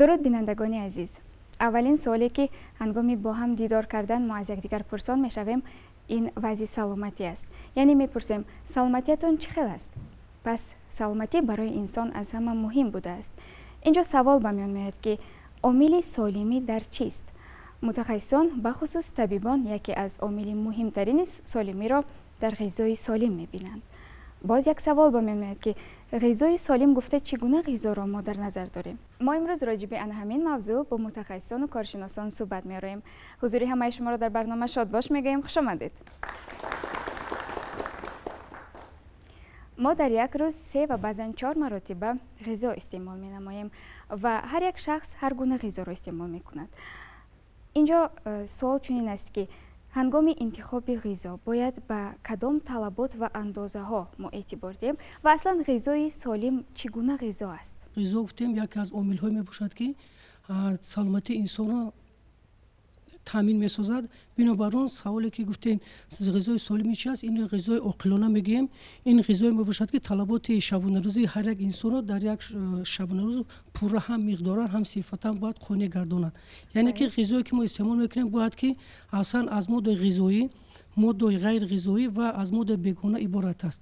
Дуруд, бинандагони азиз. Аввалин суоле, ки ҳангоми бо ҳам дидор кардан мо аз якдигар пурсон мешавем, ин вазъи саломатӣ аст. Яъне мепурсем: саломатиятон чӣ хел аст? Пас саломатӣ барои инсон аз ҳама муҳим будааст. Инҷо савол ба миён меояд, ки омили солимӣ дар чист? Мутахассисон, бахусус табибон, яке аз омили муҳимтарини солимиро дар ғизои солим мебинанд. Боз як савол ба миён меояд, ки ғизои солим гуфта чӣ гуна ғизоро мо дар назар дорем? Мо имрӯз роҷиби ана ҳамин мавзӯъ бо мутахассисону коршиносон суҳбат меороем. Ҳузури ҳамаи шуморо дар барнома шодбош мегӯем. Хушомадед. Мо дар як рӯз се ва баъзан чор маротиба ғизо истеъмол менамоем ва ҳар як шахс ҳар гуна ғизоро истеъмол мекунад. Инҷо суол чунин аст, ки ҳангоми интихоби ғизо бояд ба кадом талабот ва андозаҳо мо эътибор диҳем ва аслан ғизои солим чӣ гуна ғизо аст? Ғизо, гуфтем, яке аз омилҳое мебошад, ки саломатии инсонро таъмин месозад. Бинобар он саволе, ки гуфтем, ғизои солими чи аст, ин ғизои оқилона мегӯем. Ин ғизое мебошад, ки талаботи шабонарӯзии ҳар як инсонро дар як шабонарӯз пурра ҳам миқдоран, ҳам сифатан бояд қонеъ гардонад. Яъне ки ғизое, ки мо истеъмол мекунем, бояд ки аслан аз моддаи ғизоӣ, моддаи ғайрғизоӣ ва аз моддаи бегона иборат аст.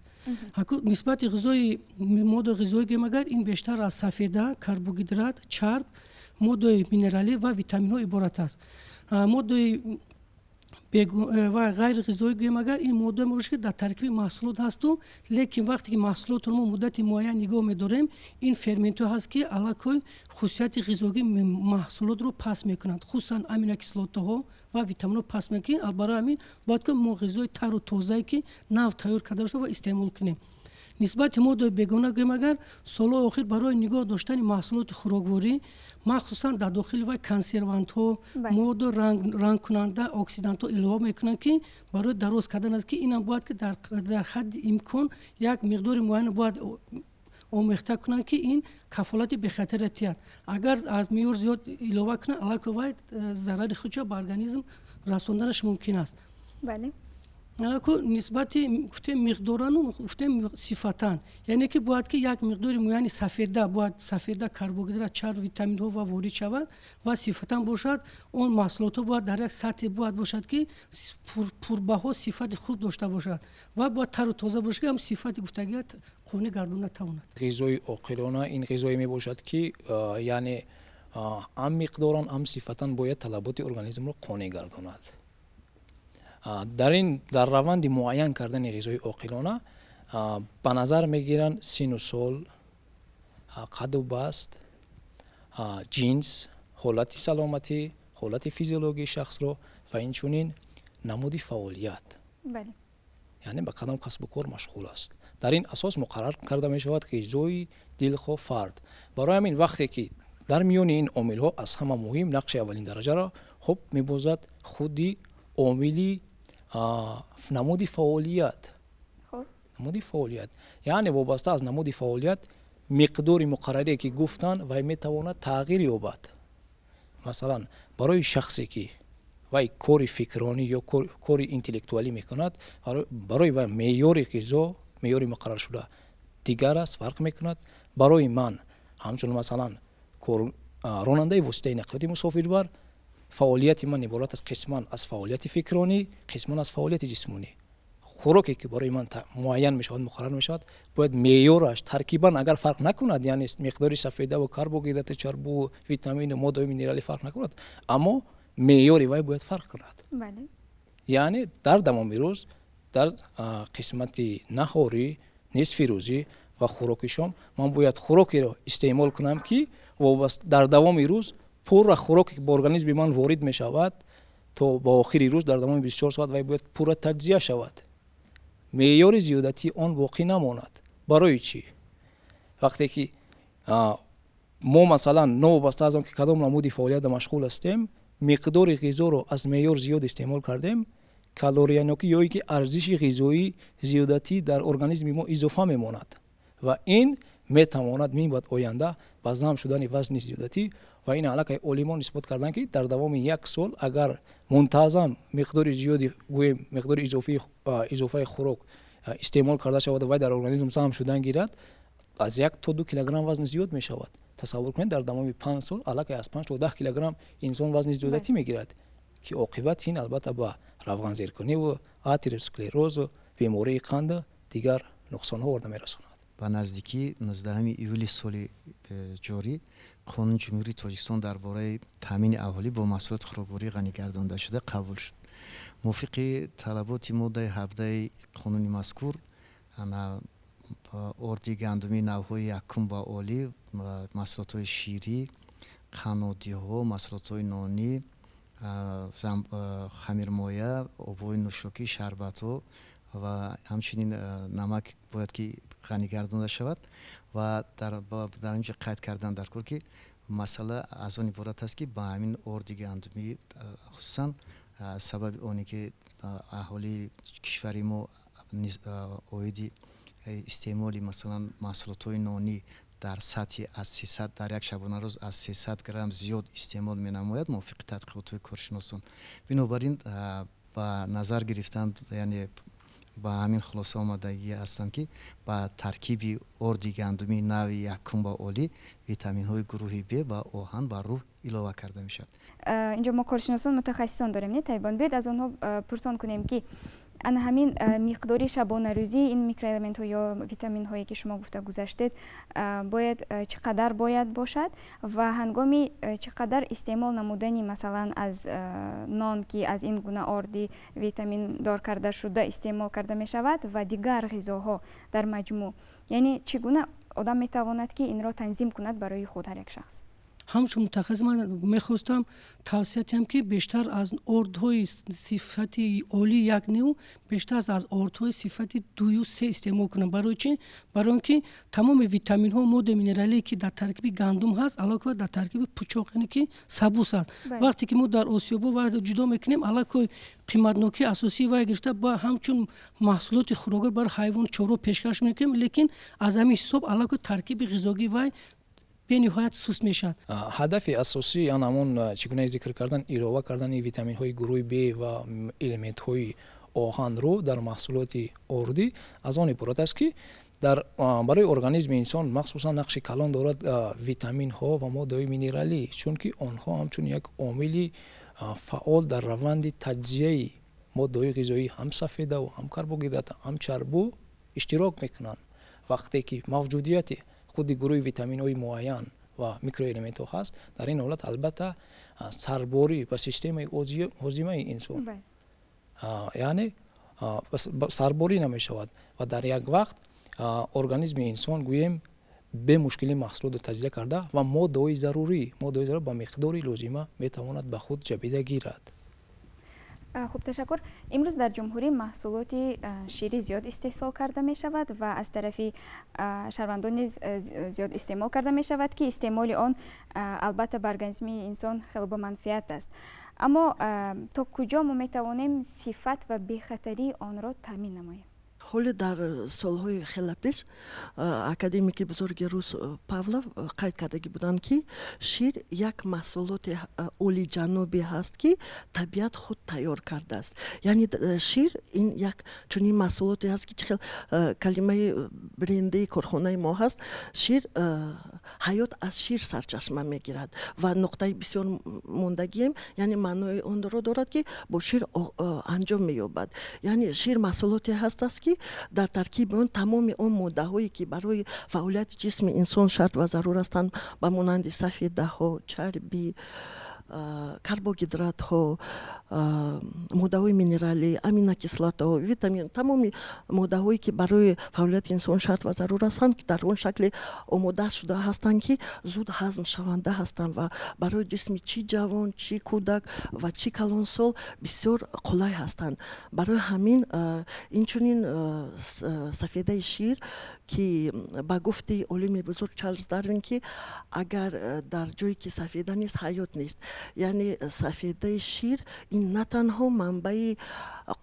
Нисбати ғизои моддаи ғизоӣ гӯем агар, ин бештар аз сафеда, карбогидрат, чарб, моддаи минералӣ ва витаминҳо иборат аст. Моддаи ва ғайрғизоӣ гӯем агар, ин моддае мебошад, ки дар таркиби маҳсулот ҳасту, лекин вақте ки маҳсулотро мо муддати муайян нигоҳ медорем, ин ферментҳо ҳаст, ки аллакай хусусияти ғизогии маҳсулотро паст мекунанд, хусусан аминокислотаҳо ва витаминҳо паст мекунанд. Барои ҳамин бояд ки мо ғизои тару тозае, ки нав тайёр карда шуда, истеъмол кунем. Нисбати моддаи бегона гӯем агар, солҳои охир барои нигоҳ доштани маҳсулоти хӯрокворӣ, махсусан дар дохили вай консервантҳо, модда рангкунанда, оксидантҳо илова мекунанд, ки барои дароз кардан аст, ки инам бояд ки дар ҳадди имкон як миқдори муайян бояд омехта кунанд, ки ин кафолати бехатария диҳад. Агар аз меъёр зиёд илова кунанд, аллакай вай зарари худро ба организм расонданаш мумкин аст. Нисбати, гуфтем, миқдорану гуфтем сифатан, яъне ки бояд ки як миқдори муайяни сафеда бояд, сафеда, карбогидрат, чарб, витаминҳо ва ворид шавад ва сифатан бошад. Он маҳсулотҳо бояд дар як сатҳе бояд бошад, ки пурбаҳо, сифати хуб дошта бошад ва бояд тару тоза бошад, ки ҳам сифати гуфтагият қонеъ гардонда тавонад. Ғизои оқилона ин ғизое мебошад, ки яъне ҳам миқдоран, ҳам сифатан бояд талаботи организмро қонеъ гардонад. Дар ин дар раванди муайян кардани ғизои оқилона ба назар мегиранд сину сол, қаду баст, ҷинс, ҳолати саломатӣ, ҳолати физиологии шахсро ва инчунин намуди фаъолият, яъне ба кадом касбу кор машғул аст. Дар ин асос муқаррар карда мешавад ғизои дилхоҳ фард. Барои ҳамин вақте ки дар миёни ин омилҳо аз ҳама муҳим нақши аввалин дараҷаро хуб мебозад худи омили намуди фаъолият. Намуди фаъолият, яъне вобаста аз намуди фаъолият миқдори муқаррарие, ки гуфтанд, вай метавонад тағйир ёбад. Масалан, барои шахсе, ки вай кори фикронӣ ё кори интеллектуалӣ мекунад, барои вай меъёри ғизо, меъёри муқарраршуда дигар аст, фарқ мекунад. Барои ман ҳамчун, масалан, ронандаи воситаи нақлиёти мусофирбар, фаъолияти ман иборат аст қисман аз фаъолияти фикронӣ, қисман аз фаъолияти ҷисмонӣ. Хӯроке, ки барои ман муайян мешавад, муқаррар мешавад, бояд меъёраш таркибан агар фарқ накунад, яъне миқдори сафедаву карбогидрати, чарбу витамину моддаҳои минералӣ фарқ накунад, аммо меъёри вай бояд фарқ кунад. Яъне дар давоми рӯз дар қисмати наҳорӣ, нисфи рӯзӣ ва хӯроки шом ман бояд хӯрокеро истеъмол кунам, ки дар давоми рӯз пурра хӯроке, ки ба организми ман ворид мешавад, то ба охири рӯз дар давоми 24 соат вай бояд пурра таҷзия шавад, меъёри зиёдатии он боқӣ намонад. Барои чӣ? Вақте ки мо, масалан, новобаста аз он ки кадом намуди фаъолиятда машғул ҳастем, миқдори ғизоро аз меъёр зиёд истеъмол кардем, калориянокӣ ё ки арзиши ғизоӣ зиёдатӣ дар организми мо изофа мемонад ва ин метавонад минбаъд оянда ба зам шудани вазни зиёдатӣ. Ва ин аллакай олимон исбот карданд, ки дар давоми як сол агар мунтазам миқдори зиёди, гӯем, миқдори изофаи хӯрок истеъмол карда шавад, вай дар организм зам шудан гирад. Аз 1 то 2 килограмм вазни зиёд мешавад. Тасаввур кунед, дар давоми 5 сол аллакай аз 5 то 10 килограмм инсон вазни зиёдатӣ мегирад, ки оқибати ин албатта ба равғанзеркуниву атеросклерозу бемории қанду дигар нуқсонҳо оварда мерасонад. Ба наздикӣ 19 июли соли ҷорӣ Қонуни Ҷумҳурии Тоҷикистон дар бораи таъмини аҳолӣ бо маҳсулоти хӯрокворӣ ғанигардондашуда қабул шуд. Мувофиқи талаботи моддаи 17 қонуни мазкур, орди гандумии навъҳои якум ва олӣ, маҳсулотҳои ширӣ, қаннодиҳо, маҳсулотҳои нонӣ, хамирмоя, обҳои нӯшокӣ, шарбатҳо ва ҳамчунин намак бояд ки ғанигардонда шавад. Ва дар ин ҷо қайд кардан дар кор, ки масъала аз он иборат аст, ки ба ҳамин орди гандумӣ, хусусан сабаби оне ки аҳолии кишвари мо оиди истеъмоли, масалан, маҳсулотҳои нонӣ дар сатҳи аз 300, дар як шабонарӯз аз 300 грамм зиёд истеъмол менамояд, мувофиқи тадқиқотҳои коршиносон. Бинобар ин, ба назар гирифтан, яъне ба ҳамин хулоса омадагӣ ҳастанд, ки ба таркиби орди гандумии нави якум ва олӣ витаминҳои гурӯҳи Б ва оҳан ва руҳ илова карда мешавад. Инҷо мо коршиносон, мутахассисон дорем, не, табибон? Биёед, аз онҳо пурсон кунем, ки ана ҳамин миқдори шабонарӯзии ин микроэлементҳо ё витаминҳое, ки шумо гуфта гузаштед, бояд чӣ қадар бояд бошад ва ҳангоми чӣ қадар истеъмол намудани, масалан, аз нон, ки аз ин гуна орди витаминдор карда шуда истеъмол карда мешавад, ва дигар ғизоҳо дар маҷмӯъ, яъне чӣ гуна одам метавонад, ки инро танзим кунад барои худ ҳар як шахс? Ҳамчун мутахассис ман мехостам тавсия диҳам, ки бештар аз ордҳои сифати олӣ як нев, бештар аз ордҳои сифати дую се истеъмол кунам. Барои чӣ? Барои он ки тамоми витаминҳо, моддаи минералие, ки дар таркиби гандум ҳаст, аллакай дар таркиби пучоқ, яъне ки сабус аст. Вақте ки мо дар осиёбо вай ҷудо мекунем, аллакай қиматнокии асосии вай гирифта, ба ҳамчун маҳсулоти хӯрокӣ барои ҳайвону чорво пешкаш мекунем, лекин аз ҳамин ҳисоб аллакай таркиби ғизогии вай бениҳоят суст мешавад. Ҳадафи асосии ан ҳамон, чӣ гуна зикр кардан, илова кардани витаминҳои гурӯҳи Б ва элементҳои оҳанро дар маҳсулоти ордӣ аз он иборат аст, ки дар барои организми инсон махсусан нақши калон дорад витаминҳо ва моддаҳои минералӣ, чунки онҳо ҳамчун як омили фаъол дар раванди таҷзияи моддаҳои ғизоӣ, ҳам сафедаву ҳам карбогидрат, ҳам чарбу иштирок мекунанд. Вақте ки мавҷудияти худи гурӯҳи витаминҳои муайян ва микроэлементҳо ҳаст, дар ин ҳолат албатта сарборӣ ба системаи ҳозимаи инсон, яъне сарборӣ намешавад ва дар як вақт организми инсон, гӯем, бемушкилӣ маҳсулотро таҷзия карда ва моддаҳои зарурӣ ба миқдори лозима метавонад ба худ ҷабида гирад. Хуб, ташаккур. Имрӯз дар ҷумҳурӣ маҳсулоти ширӣ зиёд истеҳсол карда мешавад ва аз тарафи шаҳрвандон низ зиёд истеъмол карда мешавад, ки истеъмоли он албатта ба организми инсон хеле бо манфиат аст, аммо то куҷо мо метавонем сифат ва бехатарии онро таъмин намоем? Ҳоле дар солҳои хеле пеш академики бузурги рус Павлов қайд кардагӣ буданд, ки шир як маҳсулоти олиҷанобе ҳаст, ки табиат худ тайёр кардааст. Яъне шир ин як чунин маҳсулоте ҳаст, ки чӣ хел калимаи бренди корхонаи мо ҳаст, шир, ҳаёт аз шир сарчашма мегирад ва нуқтаи бисёр мондагием, яъне маънои онро дорад, ки бо шир анҷом меёбад. Яъне шир маҳсулоте ҳастааст, ки дар таркиби он тамоми он моддаҳое, ки барои фаъолияти ҷисми инсон шарт ва зарур ҳастанд, ба монанди сафедаҳо, чарбӣ, карбогидратҳо, моддаҳои минералӣ, аминокислотаҳо, витамин, тамоми моддаҳое, ки барои фаъолияти инсон шарт ва зарур ҳастанд, дар он шакле омода шуда ҳастанд, ки зуд ҳазмшаванда ҳастанд ва барои ҷисми чӣ ҷавон, чӣ кӯдак ва чӣ калонсол бисёр қулай ҳастанд. Барои ҳамин, инчунин сафедаи шир, ки ба гуфти олими бузург Чарлз Дарвин, ки агар дар ҷое ки сафеда нест, ҳаёт нест, яъне сафедаи шир ин на танҳо манбаи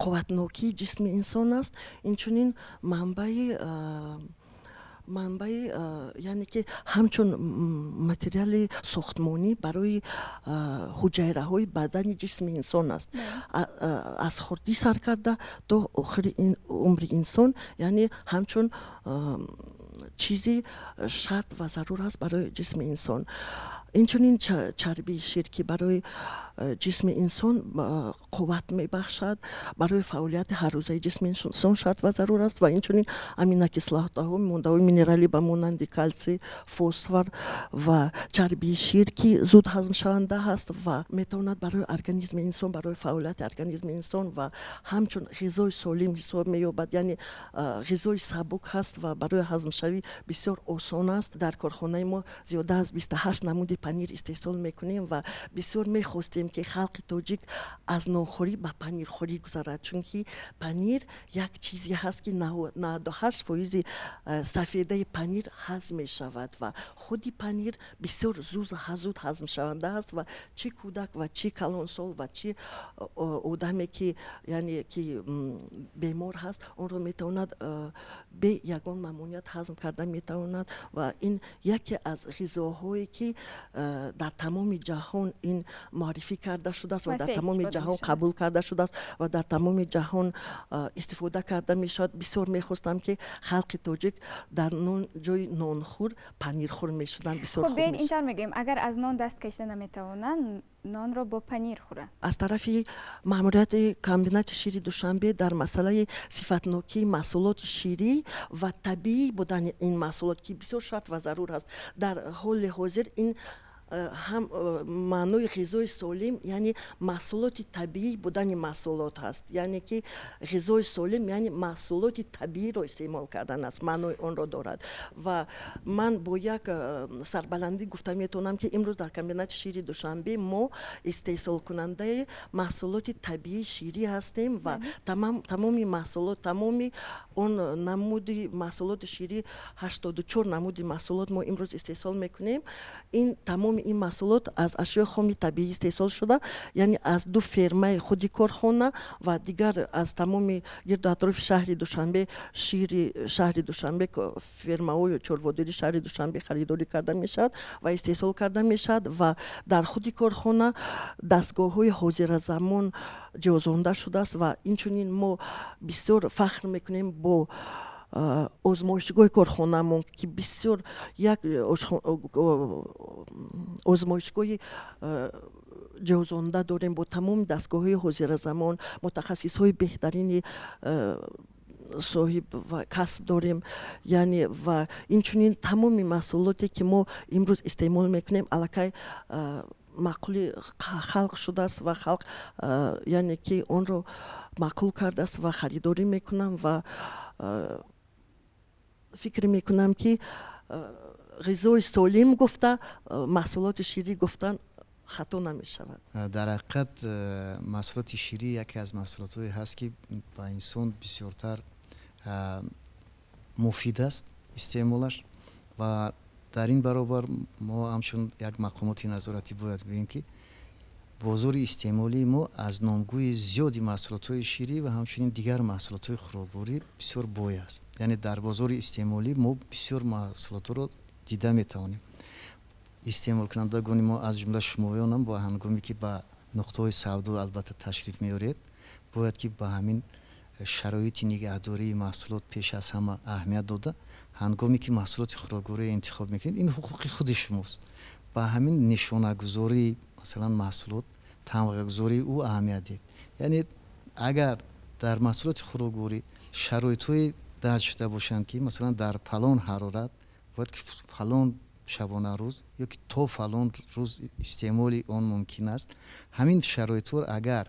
қувватнокии ҷисми инсон аст, инчунин манбаи Манбаи, яъне ки ҳамчун материали сохтмонӣ барои ҳуҷайраҳои бадани ҷисми инсон аст. Аз хурдӣ сар карда то охири умри инсон, яъне ҳамчун чизи шарт ва зарур аст барои ҷисми инсон. Инчунин чарбии шир, ки барои ҷисми инсон қувват мебахшад, барои фаъолияти ҳаррӯзаи ҷисми инсон шарт ва зарур аст. Ва инчунин аминокислотаҳо, моддаҳои минералӣ ба монанди калсий, фосфор ва чарбии шир, ки зуд ҳазмшаванда ҳаст ва метавонад барои организми инсон, барои фаъолияти организми инсон ва ҳамчун ғизои солим ҳисоб меёбад, яъне ғизои сабук ҳаст ва барои ҳазмшавӣ бисёр осон аст. Дар корхонаи мо зиёда аз 28 намуди панир истеҳсол мекунем ва бисёр мехостем, ки халқи тоҷик аз нонхӯрӣ ба панирхӯрӣ гузарад, чунки панир як чизе ҳаст, ки 98 фоизи сафедаи панир ҳазм мешавад ва худи панир бисёр зуд ҳазмшаванда аст ва чӣ кӯдак ва чӣ калонсол ва чӣ одаме, ки яъне ки бемор ҳаст, онро метавонад бе ягон мамоният ҳазм карда метавонад. Ва ин яке аз ғизоҳое, ки дар тамоми ҷаҳон ин муаррифӣ карда шудааст ва дар тамоми ҷаҳон қабул карда шудааст ва дар тамоми ҷаҳон истифода карда мешавад. Бисёр мехостам, ки халқи тоҷик дар нон ҷои нонхӯр панирхӯр мешуданд. Бисёр. Хуб, биёед, интавр мегӯем: агар аз нон даст кашида наметавонанд, нонро бо панир хӯранд. Аз тарафи маъмурияти комбинати шири Душанбе дар масъалаи сифатнокии маҳсулоти ширӣ ва табиӣ будани ин маҳсулот, ки бисёр шарт ва зарур аст дар ҳоли ҳозир, ин ҳам маънои ғизои солим, яъне маҳсулоти табиӣ будани маҳсулот ҳаст, яъне ки ғизои солим яъне маҳсулоти табииро истеъмол кардан аст, маънои онро дорад. Ва ман бо як сарбаландӣ гуфта метавонам, ки имрӯз дар комбинати шири Душанбе мо истеҳсолкунандаи маҳсулоти табиии ширӣ ҳастем ва тамоми маҳсулот, тамоми он намуди маҳсулоти ширӣ, 84 намуди маҳсулот мо имрӯз истеҳсол мекунем. Ин тамоми ин маҳсулот аз ашёи хоми табиӣ истеҳсол шуда, яъне аз ду фермаи худи корхона ва дигар аз тамоми гирду атрофи шаҳри Душанбе, шири шаҳри Душанбе, фермаҳои чорводории шаҳри Душанбе харидорӣ карда мешавад ва истеҳсол карда мешавад. Ва дар худи корхона дастгоҳҳои ҳозиразамон ҷиҳозонда шудааст. Ва инчунин мо бисёр фахр мекунем бо озмоишгоҳи корхонаамон, ки бисёр як озмоишгоҳи ҷиҳозонда дорем бо тамоми дастгоҳҳои ҳозиразамон, мутахассисҳои беҳтарини соҳиб ва касб дорем. Яъне ва инчунин тамоми маҳсулоте, ки мо имрӯз истеъмол мекунем, аллакай маъқули халқ шудааст ва халқ яъне ки онро маъқул кардааст ва харидорӣ мекунам. Ва фикр мекунам, ки ғизои солим гуфта, маҳсулоти ширӣ гуфтан хато намешавад. Дар ҳақиқат, маҳсулоти ширӣ яке аз маҳсулотҳое ҳаст, ки ба инсон бисёртар муфид аст истеъмолаш. Ва дар ин баробар мо ҳамчун як мақомоти назоратӣ бояд гӯем, ки бозори истеъмолии мо аз номгӯи зиёди маҳсулотҳои ширӣ ва ҳамчунин дигар маҳсулотҳои хӯрокворӣ бисёр бой аст. Яъне дар бозори истеъмолӣ мо бисёр маҳсулотҳоро дида метавонем. Истеъмолкунандагони мо, аз ҷумла шумоёнам, бо ҳангоме ки ба нуқтаҳои савдо албатта ташриф меоред, бояд ки ба ҳамин шароити нигаҳдории маҳсулот пеш аз ҳама аҳамият дода, ҳангоме ки маҳсулоти хӯрокворӣ интихоб мекунед, ин ҳуқуқи худи шумост, ба ҳамин нишонагузории, масалан, маҳсулот, тамғагузории ӯ аҳамият диҳед. Яъне агар дар маҳсулоти хӯрокворӣ шароитҳое дарҷ шуда бошанд, ки масалан дар фалон ҳарорат бояд ки фалон шабонарӯз ё ки то фалон рӯз истеъмоли он мумкин аст, ҳамин шароитҳо агар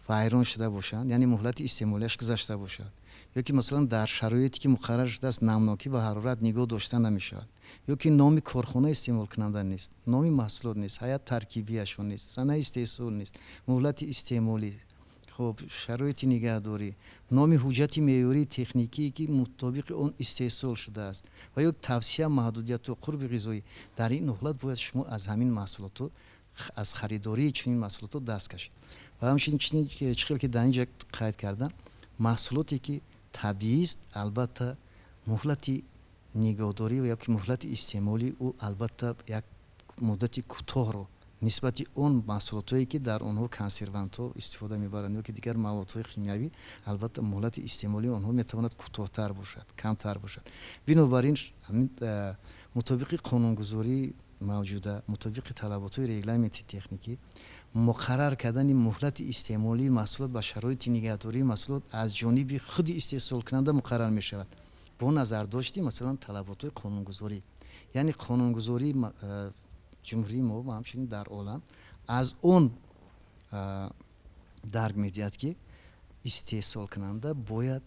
вайрон шуда бошанд, яъне муҳлати истеъмолиаш гузашта бошад, ё ки масалан дар шароите, ки муқаррар шудааст, намнокӣ ва ҳарорат нигоҳ дошта намешавад, ё ки номи корхона истеъмолкунанда нест, номи маҳсулот нест, ҳайат таркибиашон нест, санаи истеҳсол нест, муҳлати истеъмолӣ, хуб, шароити нигаҳдорӣ, номи ҳуҷҷати меъёрии техникие, ки мутобиқи он истеҳсол шудааст, ва ё тавсия, маҳдудияту қурби ғизоӣ, дар ин ҳолат бояд шумо аз ҳамин маҳсулотҳо, аз харидории чунин маҳсулотҳо даст кашед. Ва ҳамчунин, чӣ хел ки дар ин ҷо қайд кардан, маҳсулоте, ки табиист, албатта муҳлати Нигоҳдорӣ ё ки муҳлати истеъмоли ӯ албатта як муддати кӯтоҳро нисбати он маҳсулотҳое, ки дар онҳо консервантҳо истифода мебаранд ё ки дигар маводҳои химиявӣ, албатта муҳлати истеъмолии онҳо метавонад кӯтоҳтар бошад, камтар бошад. Бинобар ин, мутобиқи қонунгузории мавҷуда, мутобиқи талаботҳои регламенти техникӣ, муқаррар кардани муҳлати истеъмолии маҳсулот ба шароити нигаҳдории маҳсулот аз ҷониби худи истеҳсолкунанда муқаррар мешавад бо назардошти, масалан, талаботҳои қонунгузорӣ, яъне қонунгузории ҷумҳурии мо ва ҳамчунин дар олам аз он дарк медиҳад, ки истеҳсолкунанда бояд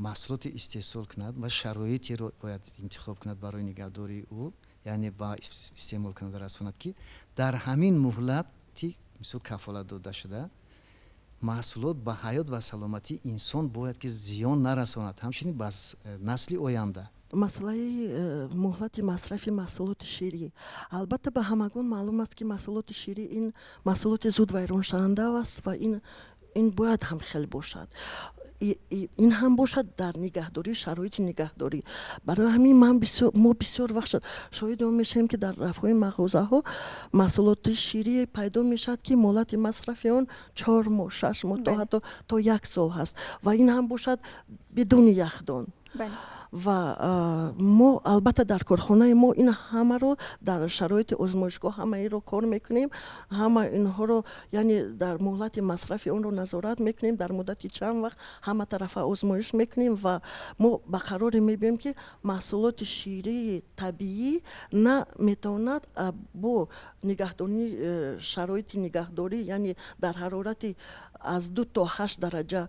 маҳсулоте истеҳсол кунад ва шароитеро бояд интихоб кунад барои нигаҳдории ӯ, яъне ба истеъмолкунанда расонад, ки дар ҳамин муҳлати, мисол, кафолат дода шуда, маҳсулот ба ҳаёт ва саломатии инсон бояд ки зиён нарасонад, ҳамчунин ба насли оянда. Масъалаи муҳлати масрафи маҳсулоти ширӣ. Албатта, ба ҳамагон маълум аст, ки маҳсулоти ширӣ ин маҳсулоти зуд вайроншаванда аст ва ин бояд ҳам хел бошад, ин ҳам бошад дар нигаҳдорӣ, шароити нигаҳдорӣ. Барои ҳамин мо бисёр вақт шоҳиди он мешавем, ки дар рафҳои мағозаҳо маҳсулоти ширие пайдо мешавад, ки муҳлати масрафи он 4 моҳ, 6 моҳ, то ҳатто то як сол ҳаст ва ин ҳам бошад бидуни яхдон. Ва мо албатта дар корхонаи мо ин ҳамаро дар шароити озмоишгоҳ ҳамаиро кор мекунем, ҳама инҳоро, яъне дар муҳлати масрафи онро назорат мекунем, дар муддати чанд вақт ҳама тарафа озмоиш мекунем ва мо ба қароре мебиёем, ки маҳсулоти ширии табиӣ на метавонад бо нигаҳдорӣ, шароити нигаҳдорӣ, яъне дар ҳарорати аз 2 то 8 дараҷа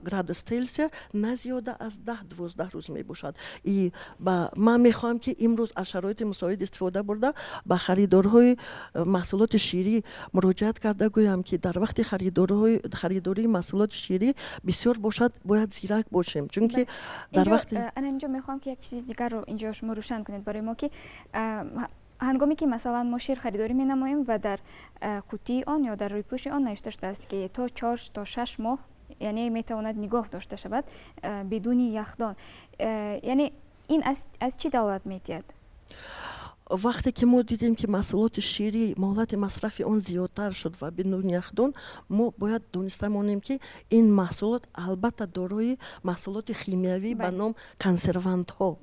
градус Целсия на зиёда аз 10-12 рӯз мебошад. И ба ман мехоҳам, ки имрӯз аз шароити мусоид истифода бурда, ба харидорҳои маҳсулоти ширӣ муроҷиат карда гӯям, ки дар вақти харидории маҳсулоти ширӣ бисёр бошад бояд зирак бошем, чунки дар вақти Ана инҷо мехоҳам, ки як чизи дигарро инҷо шумо рӯшан кунед барои мо, ки ҳангоме ки, масалан, мо шир харидорӣ менамоем ва дар қуттии он ё дар рӯйпӯши он навишта шудааст, ки то 4 то 6 моҳ, яъне метавонад нигоҳ дошта шавад бидуни яхдон, яъне ин аз чӣ далолат медиҳад? Вақте ки мо дидем, ки маҳсулоти ширӣ муҳлати масрафи он зиёдтар шуд ва бидуни яхдон, мо бояд дониста монем, ки ин маҳсулот албатта дорои маҳсулоти химиявӣ ба ном консервантҳо,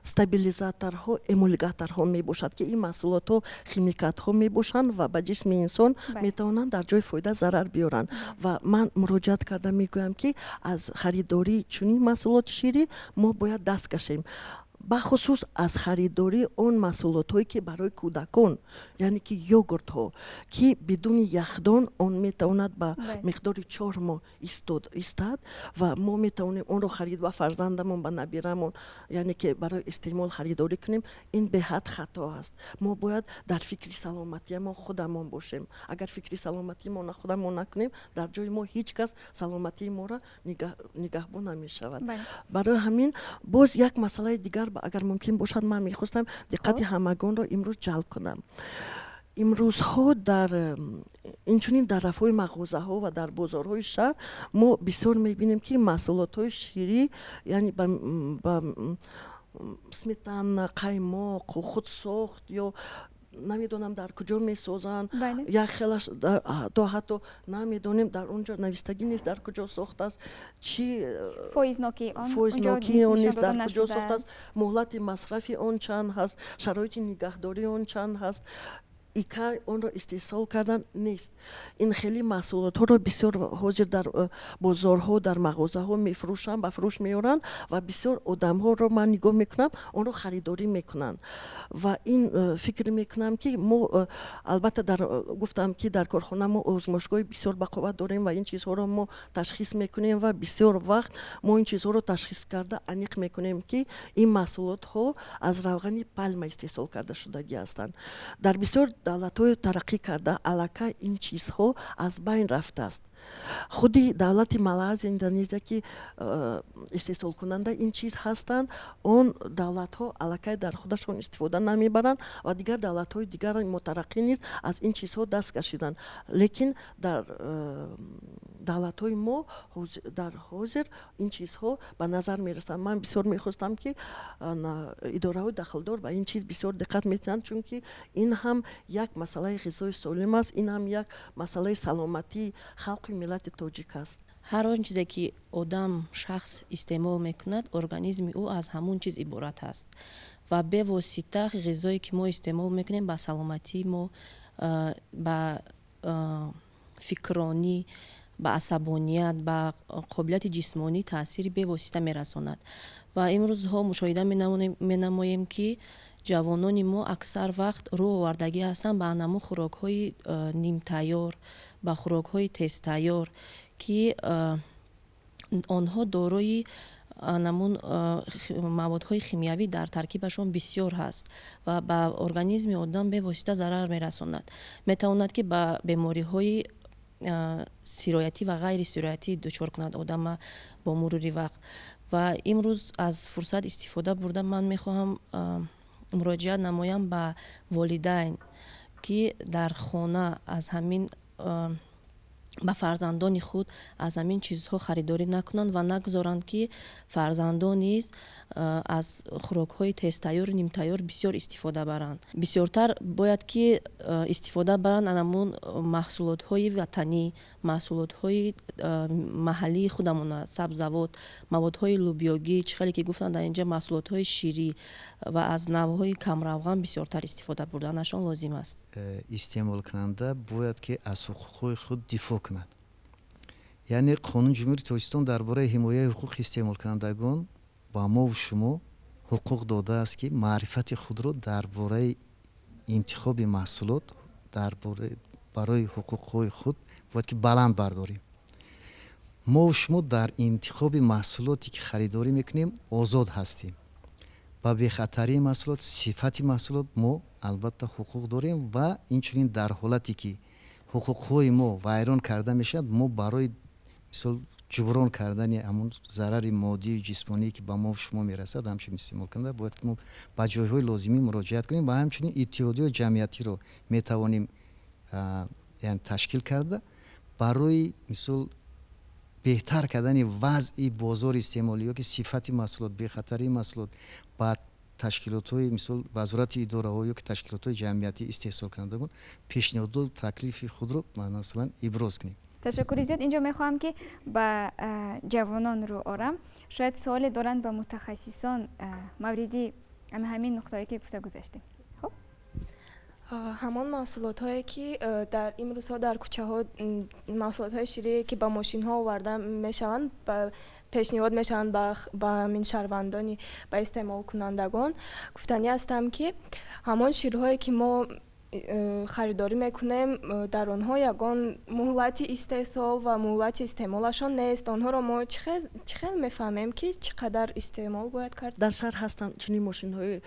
стабилизаторҳо, эмульгаторҳо мебошад, ки ин маҳсулотҳо химикатҳо мебошанд ва ба ҷисми инсон метавонанд дар ҷои фоида зарар биёранд. Ва ман муроҷиат карда мегӯям, ки аз харидории чунин маҳсулоти ширӣ мо бояд даст кашем, бахусус аз харидории он маҳсулотҳое, ки барои кӯдакон, яъне ки йогуртҳо, ки бидуни яхдон он метавонад ба миқдори 4 моҳ истад ва мо метавонем онро харид ба фарзандамон, ба набирамон, яъне ки барои истеъмол харидорӣ кунем. Ин беҳад хато аст. Мо бояд дар фикри саломатиамон худамон бошем. Агар фикри саломатиамона худамон накунем, дар ҷои мо ҳеҷ кас саломатии моро нигаҳбон намешавад. Барои ҳамин боз як масъалаи дигар, агар мумкин бошад, ман мехостам диққати ҳамагонро имрӯз ҷалб кунам. Имрӯзҳо дар инчунин дар рафҳои мағозаҳо ва дар бозорҳои шаҳр мо бисёр мебинем, ки маҳсулотҳои ширӣ, яъне ба сметана, қаймоқ, худсохт ё намедонам дар куҷо месозанд, як хелаш то ҳатто намедонем, дар он ҷо навистагӣ нест, дар куҷо сохтааст, чи фоизнокии он нест, дар куҷо сохтааст, муҳлати масрафи он чанд ҳаст, шароити нигаҳдории он чанд ҳаст, ика онро истеҳсол кардан нест. Ин хеле маҳсулотҳоро бисёр ҳозир дар бозорҳо, дар мағозаҳо мефурӯшанд, ба фурӯш меоранд ва бисёр одамҳоро ман нигоҳ мекунам, онро харидорӣ мекунанд. Ва ин фикр мекунам, ки мо албатта дар гуфтам, ки дар корхона мо озмоишгоҳи бисёр бақувват дорем ва ин чизҳоро мо ташхис мекунем ва бисёр вақт мо ин чизҳоро ташхис карда аниқ мекунем, ки ин маҳсулотҳо аз равғани пальма истеҳсол карда шудагӣ ҳастанд. Дар бисёр давлатҳои тараққӣ карда аллакай ин чизҳо аз байн рафтааст. Худи давлати Малайзия, Индонезия, ки истеҳсолкунанда ин чиз ҳастанд, он давлатҳо аллакай дар худашон истифода намебаранд ва дигар давлатҳои дигари мутараққӣ низ аз ин чизҳо даст кашиданд. Лекин дар Давлатҳои мо дар ҳозир ин чизҳо ба назар мерасанд. Ман бисёр мехостам, ки идораҳои дахлдор ба ин чиз бисёр диққат метиҳанд, чунки ин ҳам як масъалаи ғизои солим аст, ин ҳам як масъалаи саломатии халқи миллати тоҷик аст. Ҳар он чизе, ки одам, шахс истеъмол мекунад, организми ӯ аз ҳамон чиз иборат аст ва бевосита ғизое, ки мо истеъмол мекунем, ба саломатии мо, ба фикронӣ, ба асабоният, ба қобилияти ҷисмонӣ таъсири бевосита мерасонад. Ва имрӯзҳо мушоҳида менамоем, ки ҷавонони мо аксар вақт рӯ овардагӣ ҳастанд ба анамун хӯрокҳои нимтайёр, ба хӯрокҳои тезтайёр, ки онҳо дорои намун маводҳои химиявӣ дар таркибашон бисёр ҳаст ва ба организми одам бевосита зарар мерасонад. Метавонад, ки ба бемориҳои сироятӣ ва ғайри сироятӣ дучор кунад одама бо мурури вақт. Ва имрӯз аз фурсат истифода бурда, ман мехоҳам муроҷиат намоям ба волидайн, ки дар хона аз ҳамин ба фарзандони худ аз ҳамин чизҳо харидорӣ накунанд ва нагузоранд, ки фарзандон низ аз хӯрокҳои тезтайёру нимтайёр бисёр истифода баранд. Бисёртар бояд, ки истифода баранд анамун маҳсулотҳои ватанӣ, маҳсулотҳои маҳаллии худамона: сабзавот, маводҳои лӯбиёгӣ, чӣ хеле ки гуфтанд дар инҷа, маҳсулотҳои ширӣ ва аз навъҳои камравған бисёртар истифода бурданашон лозим аст. Истеъмолкунанда бояд, ки аз ҳуқуқҳои худ дифоъ кунад. Яъне Қонуни Ҷумҳурии Тоҷикистон дар бораи ҳимояи ҳуқуқи истеъмолкунандагон ба мову шумо ҳуқуқ додааст, ки маърифати худро дар бораи интихоби маҳсулот, дар барои ҳуқуқҳои худ бояд, ки баланд бардорем. Мову шумо дар интихоби маҳсулоте, ки харидорӣ мекунем, озод ҳастем. Ба бехатарии маҳсулот, сифати маҳсулот мо албатта ҳуқуқ дорем ва инчунин дар ҳолате, ки ҳуқуқҳои мо вайрон карда мешавад, мо барои, мисол, ҷуброн кардани ҳамун зарари моддию ҷисмоние, ки ба мо шумо мерасад, ҳамчунин истеъмолкунанда бояд, ки мо ба ҷойҳои лозимӣ муроҷиат кунем ва ҳамчунин иттиҳодиёи ҷамъиятиро метавонем яъне ташкил карда, барои, мисол, беҳтар кардани вазъи бозори истеъмолӣ ё ки сифати маҳсулот, бехатарии маҳсулот ба ташкилотҳои, мисол, вазорати идораҳо ё ки ташкилотҳои ҷамъиятии истеҳсолкунандагон пешниҳоду таклифи худро, масалан, иброз кунем. Ташаккури зиёд. Инҷо мехоҳам, ки ба ҷавонон рӯ орам. Шояд суоле доранд ба мутахассисон мавриди ана ҳамин нуқтаҳое, ки гуфта гузаштем. Хуб. Ҳамон маҳсулотҳое, ки дар имрӯзҳо дар кӯчаҳо, маҳсулотҳои ширие, ки ба мошинҳо оварда мешаванд, пешниҳод мешаванд ба ҳамин шаҳрвандони, ба истеъмолкунандагон, гуфтанӣ ҳастам, ки ҳамон ширҳое, ки мо харидорӣ мекунем, дар онҳо ягон муҳлати истеҳсол ва муҳлати истеъмолашон нест. Онҳоро мо чӣ хел мефаҳмем, ки чӣ қадар истеъмол бояд кард? Дар шаҳр ҳастанд чунин мошинҳои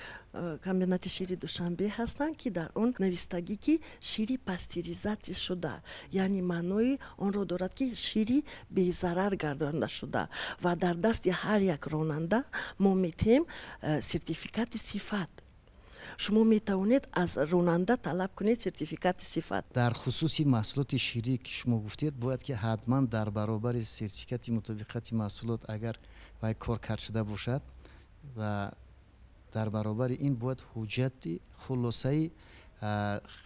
комбинати шири Душанбе ҳастанд, ки дар он навистагӣ, ки шири пастеризатсия шуда, яъне маънои онро дорад, ки шири безарар гардонда шуда. Ва дар дасти ҳар як ронанда мо метиҳем сертификати сифат. Шумо метавонед аз ронанда талаб кунед сертификати сифат. Дар хусуси маҳсулоти ширӣ, ки шумо гуфтед, бояд, ки ҳатман дар баробари сертификати мутобиқати маҳсулот, агар вай кор кард шуда бошад, ва дар баробари ин бояд ҳуҷҷати хулосаи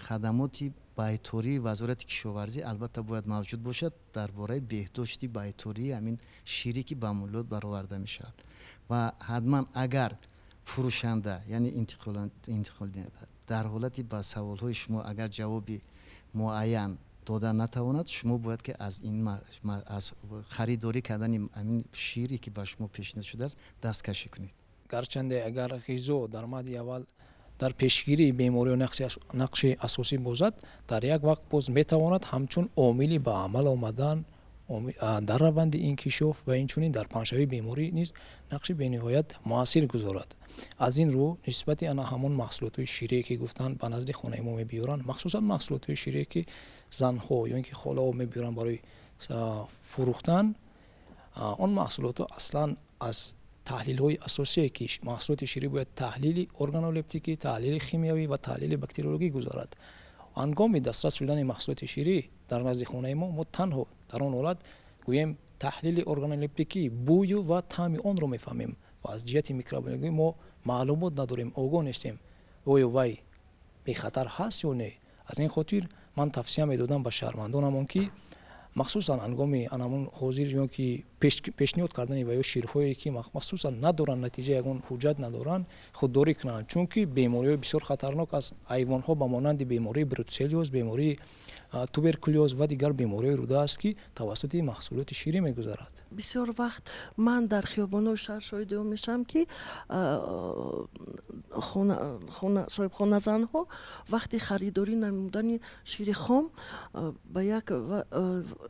хадамоти байтории Вазорати кишоварзӣ албатта бояд мавҷуд бошад дар бораи беҳдошти байтории ҳамин шире, ки ба муллот бароварда мешавад. Ва ҳатман агар фурӯшанда, яъне интиқолдиҳанда, дар ҳолати ба саволҳои шумо агар ҷавоби муайян дода натавонад, шумо бояд, ки аз ин аз харидорӣ кардани ҳамин шире, ки ба шумо пешниҳод шудааст, дасткашӣ кунед. Гарчанде агар ғизо дар мадди аввал дар пешгирии бемориҳо нақши асосӣ бозад, дар як вақт боз метавонад ҳамчун омили ба амал омадан дар раванди инкишоф ва инчунин дар паҳншавии беморӣ низ нақши бениҳоят муассир гузорад. Аз ин рӯ, нисбати ана ҳамон маҳсулотҳои ширие, ки гуфтанд, ба назди хонаи мо мебиёранд, махсусан маҳсулотҳои ширие, ки занҳо ё ин ки холаҳо мебиёранд барои фурӯхтан, он маҳсулотҳо аслан аз таҳлилҳои асосие, ки маҳсулоти ширӣ бояд таҳлили органолептикӣ, таҳлили химиявӣ ва таҳлили бактериологӣ гузарад, ҳангоми дастрас шудани маҳсулоти ширӣ Дар назди хонаи мо танҳо дар он ҳолат гӯем таҳлили органолептикӣ, бӯю ва таъми онро мефаҳмем ва аз ҷиҳати микробиологӣ мо маълумот надорем, огоҳ нестем, оё вай бехатар ҳаст ё не. Аз ин хотир ман тавсия медодам ба шаҳрвандонамон, ки махсусан ҳангоми анамун ҳозир ё ки пешниҳод кардани ва ё ширҳое, ки махсусан надоранд натиҷа, ягон ҳуҷҷат надоранд, худдорӣ кунанд, чунки бемориҳои бисёр хатарнок аз ҳайвонҳо ба монанди бемории бруцеллиоз, бемории туберкулёз ва дигар бемориҳои руда аст, ки тавассути маҳсулоти ширӣ мегузарад. Бисёр вақт ман дар хиёбонҳои шаҳр шоҳиди он мешавам, ки соҳибхоназанҳо вақти харидорӣ намудани шири хом ба як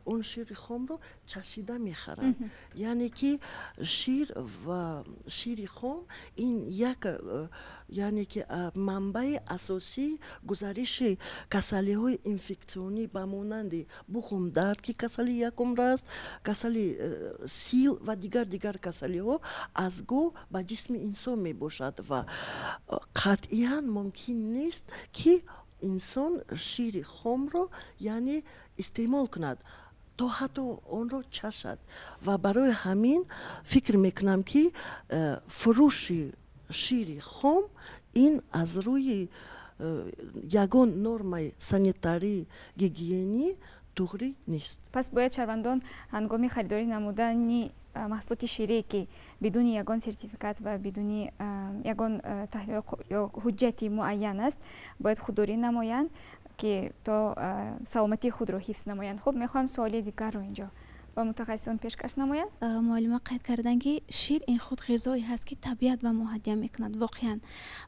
он шири хомро чашида мехаранд. Яъне ки шир ва шири хом ин як, яъне ки манбаи асосии гузариши касалиҳои инфексионӣ ба монанди бухумдард, ки касалии якумра аст, касали сил ва дигар касалиҳо аз гов ба ҷисми инсон мебошад ва қатъиян мумкин нест, ки инсон шири хомро, яъне, истеъмол кунад, то ҳатто онро чашад. Ва барои ҳамин фикр мекунам, ки фурӯши шири хом ин аз рӯи ягон нормаи санитарӣ, гигиенӣ туғрӣ нест. Пас бояд шаҳрвандон ҳангоми харидорӣ намудани маҳсулоти ширие, ки бидуни ягон сертификат ва бидуни ягон таҳлил ё ҳуҷҷати муайян аст, бояд худдорӣ намоянд, ки то саломатии худро ҳифз намоянд. Хуб, мехоҳам суоли дигарро инҷо ба мутахассисон пешкаш намоянд. Муаллима қайд карданд, ки шир ин худ ғизое ҳаст, ки табиат ба мо ҳадя мекунад воқеан.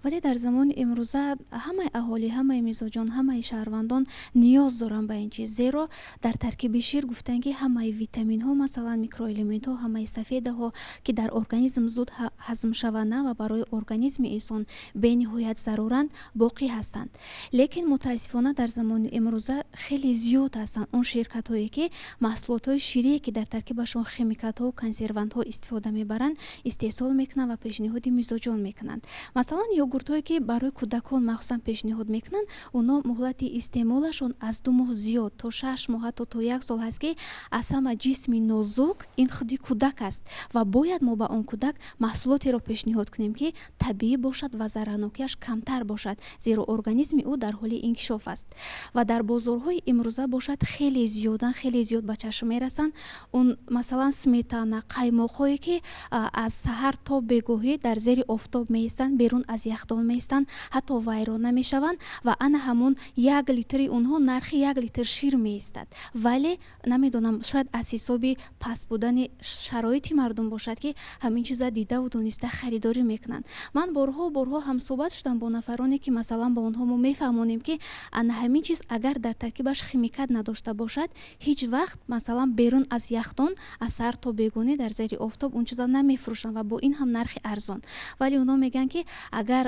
Вале дар замони имрӯза ҳамаи аҳолӣ, ҳамаи мизоҷон, ҳамаи шаҳрвандон ниёз доранд ба ин чиз, зеро дар таркиби шир гуфтанд, ки ҳамаи витаминҳо, масалан, микроэлементҳо, ҳамаи сафедаҳо, ки дар организм зуд ҳазмшаванда ва барои организми инсон бениҳоят заруранд, боқӣ ҳастанд. Лекин мутаассифона дар замони имрӯза хеле зиёд ҳастанд он ширкатҳое, ки маҳсулотҳои ширие, ки дар таркибашон химикатҳо, консервантҳо истифода мебаранд, истеҳсол мекунанд ва пешниҳоди мизоҷон мекунанд. Масалан, йогуртҳое, ки барои кӯдакон махсусан пешниҳод мекунанд, онҳо муҳлати истеъмолашон аз 2 моҳ зиёд, то 6 моҳ, ҳатто то як сол ҳаст, ки аз ҳама ҷисми нозук ин худи кӯдак аст ва бояд мо ба он кӯдак маҳсулотеро пешниҳод кунем, ки табиӣ бошад ва зарарнокиаш камтар бошад, зеро организми ӯ дар ҳоли инкишоф аст. Ва дар бозорҳои имрӯза бошад, хеле зиёдан, хеле зиёд ба чашм мерасанд он, масалан, сметана, қаймоқҳое, ки аз саҳар то бегоҳӣ дар зери офтоб меистанд, берун аз яхдон меистанд, ҳатто вайрон намешаванд ва ана ҳамон 1 литри онҳо нархи 1 литр шир меистад. Вале намедонам, шояд аз ҳисоби паст будани шароити мардум бошад, ки ҳамин чиза дидаву дониста харидорӣ мекунанд. Ман борҳо борҳо ҳамсӯҳбат шудам бо нафароне, ки, масалан, ба онҳо мо мефаҳмонем, ки ана ҳамин чиз агар дар таркибаш химикат надошта бошад, ҳеҷ вақт, масалан, берун аз яхдон аз саҳар то бегонӣ дар зери офтоб он чиза намефурӯшанд ва бо ин ҳам нархи арзон. Вале онҳо мегӯянд, ки агар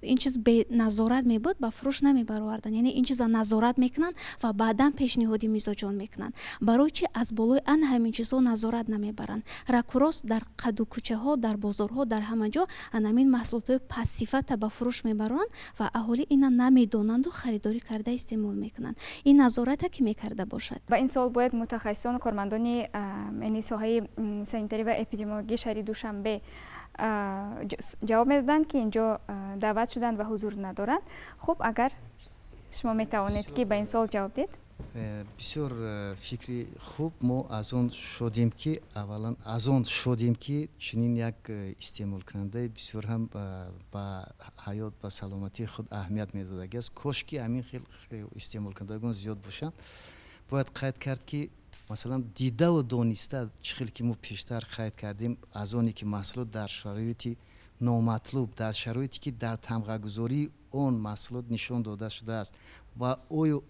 ин чиз беназорат мебуд, ба фурӯш намебароварданд. Яъне ин чиза назорат мекунанд ва баъдан пешниҳоди мизоҷон мекунанд. Барои чи аз болои ана ҳамин чизҳо назорат намебаранд? Ракурост дар қаду кӯчаҳо, дар бозорҳо, дар ҳама ҷо анамин маҳсулотҳои пастсифата ба фурӯш мебаранд ва аҳолӣ ина намедонанду харидорӣ карда истеъмол мекунанд. Ин назората ки мекарда бошад? Ба ин суол бояд мутахассисону кормандони, яъне, соҳаи санитарӣ ва эпидемиологии шаҳри Душанбе ҷавоб медоданд, ки инҷо даъват шуданд ва ҳузур надоранд. Хуб, агар шумо метавонед, ки ба ин суол ҷавоб диҳед. Бисёр фикри хуб. Мо аз он шодем, ки аввалан аз он шодем, ки чунин як истеъмолкунандаи бисёр ҳам ба ҳаёт, ба саломатии худ аҳамият медодагӣ аст. Кош ки ҳамин хел истеъмолкунандагон зиёд бошанд. Бояд қайд кард, ки, масалан, дидаву дониста, чӣ хел ки мо пештар қайд кардем, аз оне ки маҳсулот дар шароити номатлуб, дар шароите ки дар тамғагузории он маҳсулот нишон дода шудааст ва оё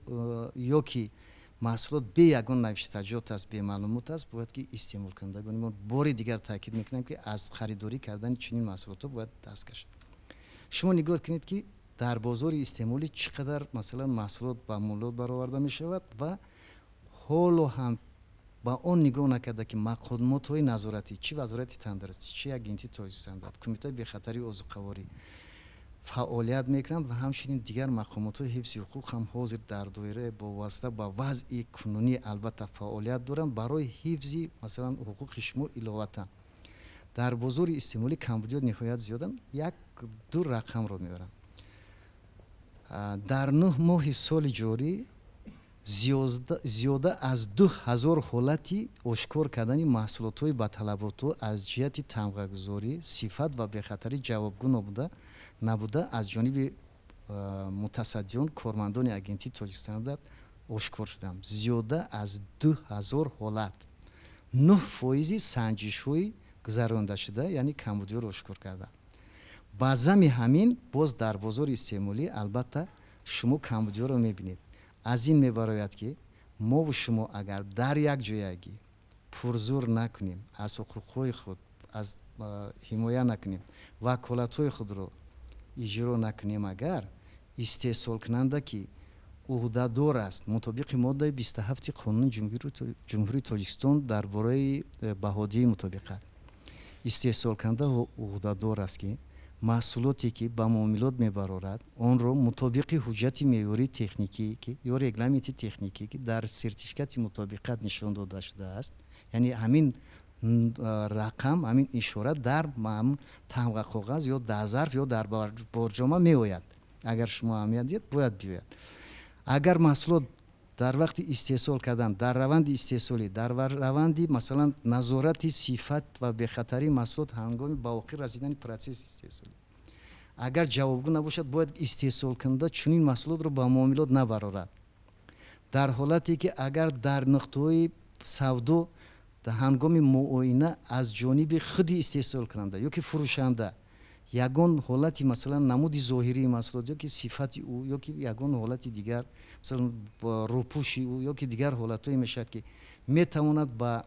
ё ки маҳсулот бе ягон навиштаҷот аст, бемаълумот аст, бояд ки истеъмолкунандагони мо, бори дигар таъкид мекунем, ки аз харидорӣ кардани чунин маҳсулотҳо бояд даст кашанд. Шумо нигоҳ кунед, ки дар бозори истеъмолӣ чӣ қадар, масалан, маҳсулот ба муллот бароварда мешавад ва ҳоло ҳам ба он нигоҳ накарда, ки мақомотҳои назоратӣ, чӣ Вазорати тандурустӣ, чӣ Агентии Тоҷикстандарт, Кумитаи бехатарии озуқаворӣ Фаъолият мекунанд ва ҳамчунин дигар мақомотҳои ҳифзи ҳуқуқ ҳам ҳозир дар доираи боваста ба вазъи кунунӣ албатта фаъолият доранд барои ҳифзи, масалан, ҳуқуқи шумо. Иловатан, дар бозори истеъмолӣ камбудиёт ниҳоят зиёданд. Як ду рақамро меорам: дар 9 моҳи соли ҷорӣ зиёда аз 2000 ҳолати ошкор кардани маҳсулотҳои ба талаботҳо аз ҷиҳати тамғагузорӣ, сифат ва бехатарӣ ҷавобгӯ набуда аз ҷониби мутасаддиён, кормандони агентии Тоҷикстандарт ошкор шуданд. Зиёда аз 2000 ҳолат, 9 фоизи санҷишҳои гузарондашуда, яъне камбудиёро ошкор карданд. Ба зами ҳамин боз дар бозори истеъмолӣ албатта шумо камбудиёро мебинед. Аз ин мебарояд, ки мову шумо агар дар як ҷоягӣ пурзур накунем, аз ҳуқуқҳои худ аз ҳимоя накунем, ваколатҳои худро иҷро накунем, агар истеҳсолкунанда, ки ӯҳдадор аст мутобиқи моддаи 27-и Қонуни Ҷумҳурии Тоҷикистон дар бораи баҳодиҳии мутобиқат, истеҳсолкунанда ӯҳдадор аст, ки маҳсулоте, ки ба муомилот мебарорад, онро мутобиқи ҳуҷҷати меъёрии техникӣ ё регламенти техникӣ, ки дар сертификати мутобиқат нишон дода шудааст, яъне ҳамин рақам, ҳамин ишора дар тамға, коғаз ё дар зарф ё дар борҷома меояд. Агар шумо аҳамият диҳед, бояд биёяд. Агар маҳсулот дар вақти истеҳсол кардан, дар раванди истеҳсолӣ, дар раванди, масалан, назорати сифат ва бехатарии маҳсулот ҳангоми ба охир расидани процесси истеҳсолӣ агар ҷавобгӯ набошад, бояд истеҳсолкунанда чунин маҳсулотро ба муомилот набарорад. Дар ҳолате ки агар дар нуқтаҳои савдо ҳангоми муоина аз ҷониби худи истеҳсолкунанда ё ки фурӯшанда ягон ҳолати, масалан, намуди зоҳирии маҳсулот ё ки сифати ӯ ё ки ягон ҳолати дигар, масалан, рӯпӯши ӯ ё ки дигар ҳолатҳое мешавад, ки метавонад ба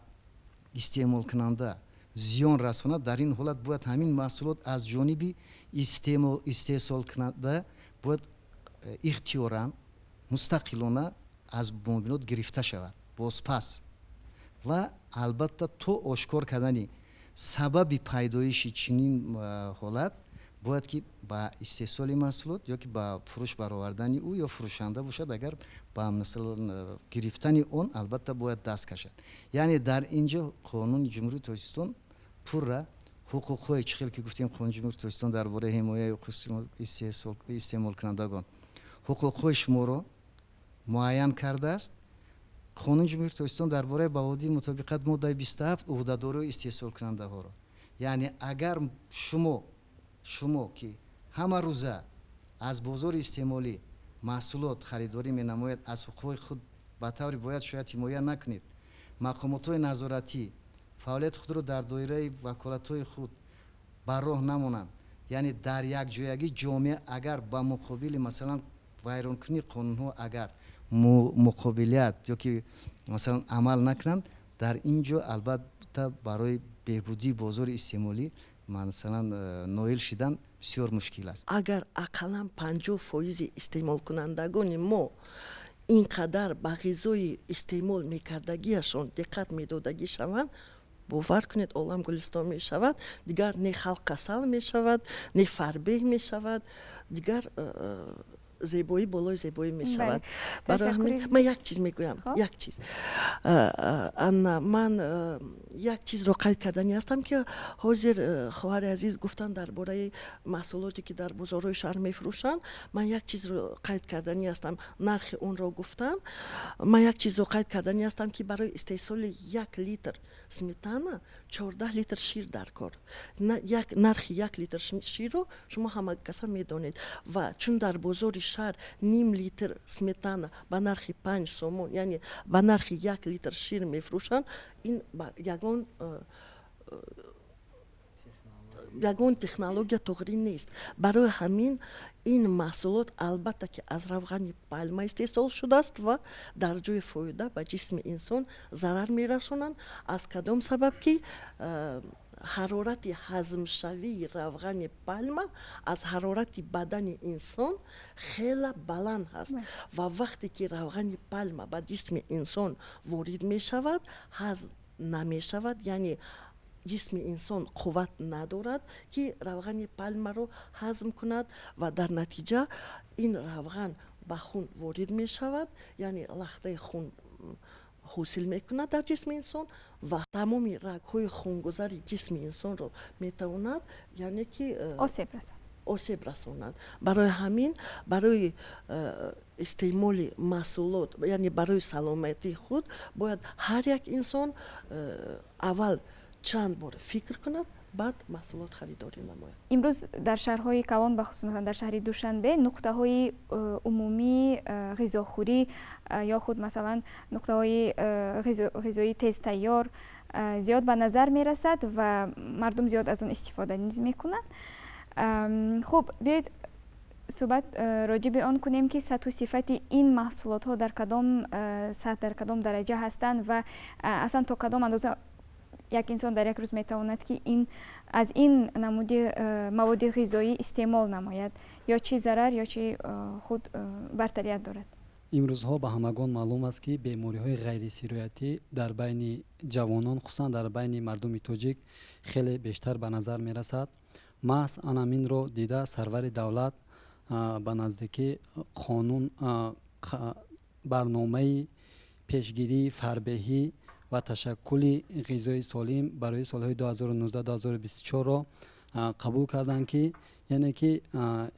истеъмолкунанда зиён расонад, дар ин ҳолат бояд ҳамин маҳсулот аз ҷониби истеҳсолкунанда бояд ихтиёран, мустақилона аз муомилот гирифта шавад бозпас ва албатта то ошкор кардани сабаби пайдоиши чунин ҳолат бояд ки ба истеҳсоли маҳсулот ё ки ба фурӯш баровардани ӯ ё фурӯшанда бошад, агар ба, масалан, гирифтани он албатта бояд даст кашад. Яъне дар ин ҷо Қонуни Ҷумҳурии Тоҷикистон пурра ҳуқуқҳое, чӣ хел ки гуфтем, Қонуни Ҷумҳурии Тоҷикистон дар бораи ҳимояи ҳуқуқи истеъмолкунандагон ҳуқуқҳои шуморо муайян кардааст. Қонуни Ҷумҳурии Тоҷикистон дар бораи баҳодиҳии мутобиқат, моддаи 27, ӯҳдадориҳои истеҳсолкунандаҳоро. Яъне агар шумо, ки ҳама рӯза аз бозори истеъмолӣ маҳсулот харидорӣ менамояд, аз ҳуқуқҳои худ ба таври бояд шояд ҳимоя накунед, мақомотҳои назоратӣ фаъолияти худро дар доираи ваколатҳои худ ба роҳ намонанд, яъне дар якҷоягӣ ҷомеа агар ба муқобили, масалан, вайронкунии қонунҳо агар муқобилият ё ки, масалан, амал накунанд, дар ин ҷо албатта барои беҳбудии бозори истеъмолӣ, масалан, ноил шидан бисёр мушкил аст. Агар ақаллан 50 фоизи истеъмолкунандагони мо ин қадар ба ғизои истеъмол мекардагиашон диққат медодагӣ шаванд, бовар кунед, олам гулистон мешавад. Дигар не халқ касал мешавад, не фарбеҳ мешавад, дигар зебоӣ болои зебоӣ мешавад. Барои ҳамин ман як чиз мегӯям, як чиз. Анна, ман як чизро қайд кардани ҳастам, ки ҳозир хоҳари азиз гуфтанд дар бораи маҳсулоте, ки дар бозорҳои шаҳр мефурӯшанд. Ман як чизро қайд кардани ҳастам, нархи онро гуфтам. Ман як чизро қайд кардани ҳастам, ки барои истеҳсоли 1 литр сметана 14 литр шир дар кор. Нархи 1 литр ширро шумо ҳама каса медонед. Ва чун дар бозори шаҳр ним литр сметана ба нархи 5 сомон, яъне ба нархи 1 литр шир мефурӯшанд, ин ягон технология тоғрӣ нест. Барои ҳамин ин маҳсулот албатта ки аз равғани пальма истеҳсол шудааст ва дар ҷои фоида ба ҷисми инсон зарар мерасонанд. Аз кадом сабаб ки ҳарорати ҳазмшавии равғани пальма аз ҳарорати бадани инсон хела баланд ҳаст ва вақте ки равғани пальма ба ҷисми инсон ворид мешавад, ҳазм намешавад, яъне Ҷисми инсон қувват надорад, ки равғани палмаро ҳазм кунад, ва дар натиҷа ин равған ба хун ворид мешавад, яъне лахтаи хун ҳосил мекунад дар ҷисми инсон ва тамоми рагҳои хунгузари ҷисми инсонро метавонад, яъне ки осеб расонад. Осеб расонад. Барои ҳамин, барои истеъмоли маҳсулот, яъне барои саломатии худ, бояд ҳар як инсон аввал чанд бор фикр кунад, баъд маҳсулот харидорӣ намояд. Имрӯз дар шаҳрҳои калон, бахусус масалан дар шаҳри Душанбе, нуқтаҳои умумии ғизохӯрӣ ё худ масалан нуқтаҳои ғизоии тезтайёр зиёд ба назар мерасад ва мардум зиёд аз он истифода низ мекунанд. Хуб, биёед суҳбат роҷиби он кунем, ки сатҳу сифати ин маҳсулотҳо дар кадом сатҳ, дар кадом дараҷа ҳастанд ва аслан то кадом андоза як инсон дар як рӯз метавонад, ки ин аз ин намуди маводи ғизоӣ истеъмол намояд, ё чӣ зарар, ё чӣ худ бартарият дорад. Имрӯзҳо ба ҳамагон маълум аст, ки бемориҳои ғайрисироятӣ дар байни ҷавонон, хусусан дар байни мардуми тоҷик, хеле бештар ба назар мерасад. Маҳз анаминро дида, сарвари давлат ба наздикӣ қонун, барномаи пешгирии фарбеҳӣ ва ташаккули ғизои солим барои солҳои 2019-2024-ро қабул карданд, ки яъне ки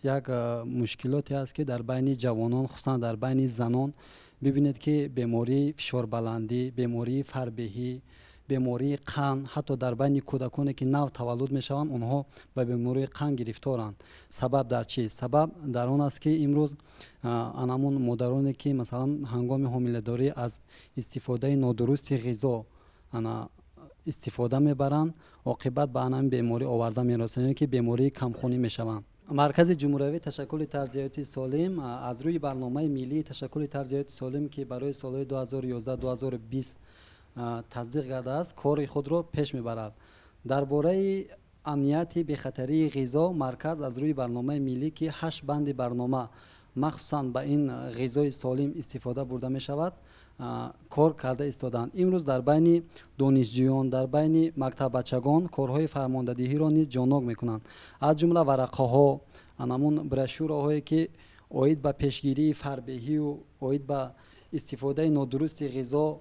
як мушкилоте аст, ки дар байни ҷавонон, хусусан дар байни занон, бибинед, ки бемории фишорбаландӣ, бемории фарбеҳӣ, бемории қанд, ҳатто дар байни кӯдаконе, ки нав таваллуд мешаванд, онҳо ба бемории қанд гирифторанд. Сабаб дар чист? Сабаб дар он аст, ки имрӯз анамун модароне, ки масалан ҳангоми ҳомиладорӣ аз истифодаи нодурусти ғизо ана истифода мебаранд, оқибат ба анами беморӣ оварда мерасонад, ё ки бемории камхунӣ мешаванд. Маркази ҷумҳуриявии ташаккули тарзи ҳаёти солим аз рӯи барномаи миллии ташаккули тарзи ҳаёти солим, ки барои солҳои 2011-2020 тасдиқ гардааст, кори худро пеш мебарад. Дар бораи амнияти бехатарии ғизо марказ аз рӯи барномаи миллӣ, ки ҳашт банди барнома махсусан ба ин ғизои солим истифода бурда мешавад, кор карда истоданд. Имрӯз дар байни донишҷӯён, дар байни мактаббачагон корҳои фармондадиҳиро низ ҷоннок мекунанд, аз ҷумла варақаҳо, анамун брошюраҳое, ки оид ба пешгирии фарбеҳию оид ба истифодаи нодурусти ғизо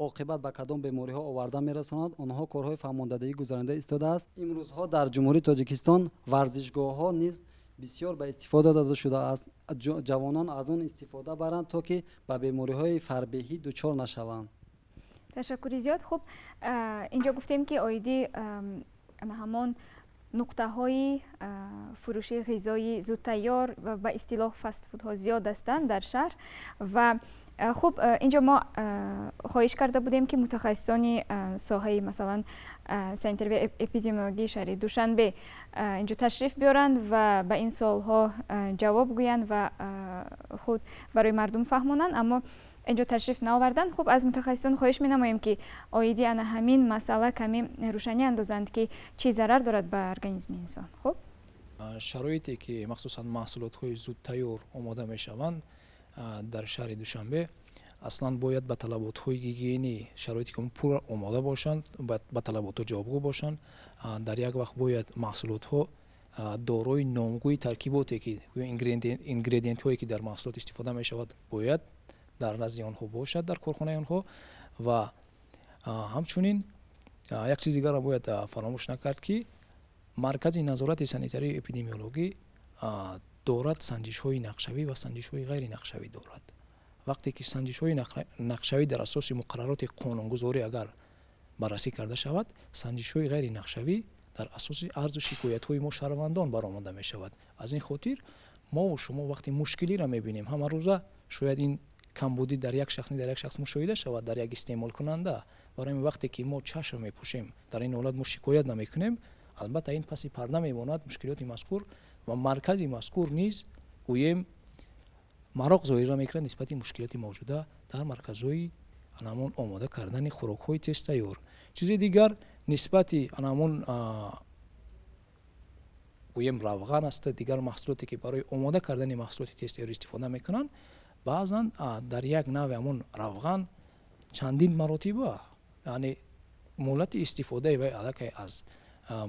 оқибат ба кадом бемориҳо оварда мерасонад, онҳо корҳои фаҳмондадиҳӣ гузаронида истодааст. Имрӯзҳо дар Ҷумҳурии Тоҷикистон варзишгоҳҳо низ бисёр ба истифода дода шудааст. Ҷавонон аз он истифода баранд, то ки ба бемориҳои фарбеҳӣ дучор нашаванд. Ташаккури зиёд. Хуб, инҷо гуфтем, ки оиди ҳамон нуқтаҳои фурӯши ғизои зудтайёр ва ба истилоҳ фастфудҳо зиёд ҳастанд дар шаҳр. Ва хуб, инҷо мо хоҳиш карда будем, ки мутахассисони соҳаи масалан санитарию эпидемиологии шаҳри Душанбе инҷо ташриф биёранд ва ба ин суолҳо ҷавоб гӯянд ва худ барои мардум фаҳмонанд, аммо инҷо ташриф наоварданд. Хуб, аз мутахассисон хоҳиш менамоем, ки оиди ана ҳамин масъала каме рӯшанӣ андозанд, ки чӣ зарар дорад ба организми инсон. Хуб. Шароите, ки махсусан маҳсулотҳои зудтайёр омода мешаванд дар шаҳри Душанбе, аслан бояд ба талаботҳои гигиенӣ, шароите ки пурра омода бошанд, ба талаботҳо ҷавобгӯ бошанд. Дар як вақт бояд маҳсулотҳо дорои номгӯи таркиботе, ки ингредиентҳое, ки дар маҳсулот истифода мешавад, бояд дар назди онҳо бошад, дар корхонаи онҳо. Ва ҳамчунин як чиз дигарро бояд фаромӯш накард, ки маркази назорати санитарию эпидемиологӣ дорад санҷишҳои нақшавӣ ва санҷишҳои ғайринақшавӣ дорад. Вақте ки санҷишҳои нақшавӣ дар асоси муқаррароти қонунгузорӣ агар баррасӣ карда шавад, санҷишҳои ғайринақшавӣ дар асоси арзу шикоятҳои мо шаҳрвандон баромада мешавад. Аз ин хотир мову шумо вақте мушкилиро мебинем ҳамарӯза, шояд ин камбудӣ дар як шахс, дар як шахс мушоҳида шавад, дар як истеъмолкунанда. Барои ҳамин, вақте ки мо чашм мепӯшем, дар ин ҳолат мо шикоят намекунем, албатта ин паси парда мемонад мушкилоти мазкур, ва маркази мазкур низ, гӯем, мароқ зоҳира мекунад нисбати мушкилоти мавҷуда дар марказҳои анамон омода кардани хӯрокҳои тезтайёр. Чизи дигар, нисбати анамон, гӯем, равған аст, дигар маҳсулоте, ки барои омода кардани маҳсулоти тезтайёр истифода мекунанд, баъзан дар як нави ҳамон равған чандин маротиба, яъне Муҳлати истифодаи вай аллакай аз